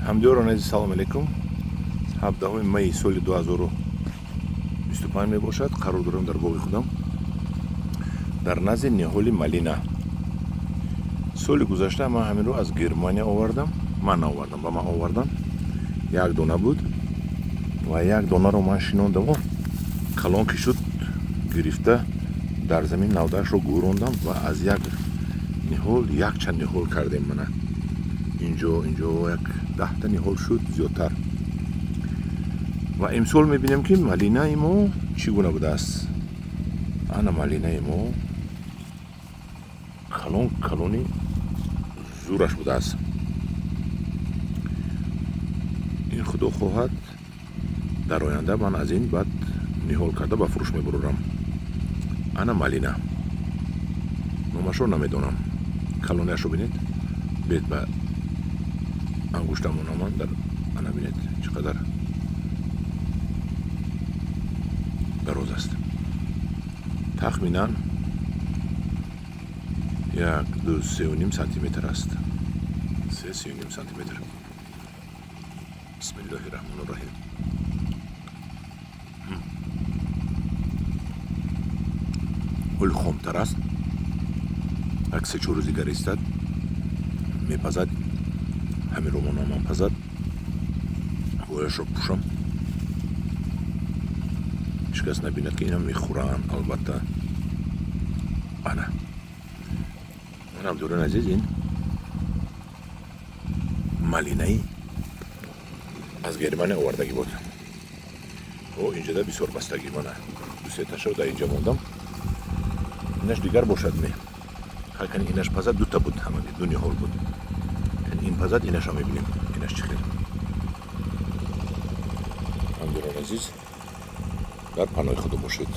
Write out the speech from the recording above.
Ҳамдиёрони азиз, салом алейкум. 17 майи соли 2025 мебошад. Қарор дорам дар боғи худам, дар назди ниҳоли малина. Соли гузашта ман ҳаминро аз Германия овардам. Ман наовардам, ба ман овардам. Як дона буд ва як донаро ман шинондаму калон ки шуд, гирифта дар замин навдаашро гӯрондам ва аз як ниҳол якчанд ниҳол кардем. Мана инҷо як 10та ниҳол шуд, зиёдтар. Ва имсол мебинем, ки малинаи мо чӣ гуна будааст. Ана малинаи мо калон калони зураш будааст. Ин, худо хоҳад, дар оянда ман аз ин баъд ниҳол карда ба фурӯш мебурорам. Ана малина, номашро намедонам. Калониашро бинед, бед ба ангуштамона ман дар. Ана бинед, чӣ қадар дароз аст. Тахминан як, ду, 3,5 сантиметр аст, 3, 3,5 сантиметр. Бисмиллоҳи раҳмони раҳим. Ҳоли хомтар аст, як 3-4 рӯз дигар истад, мепазад. Ҳамин ромона ман пазад, вояшро пӯшам, ҳеҷ кас набинад, ки ина мехӯранд. Албатта, ана манам, дӯрони азиз, ин малинаи аз Германия овардагӣ буд. О, инҷода бисёр бастагӣ. Мана ду сеташро дар инҷа мондам. Инаш дигар бошад ме? Ҳакани инаш пазад. Дута буд ҳамаги, ду ниҳол буд. Ин пазад, инашро мебинем, инаш чӣ хел. Ҳамдиёрони азиз, дар паноҳи худо бошед.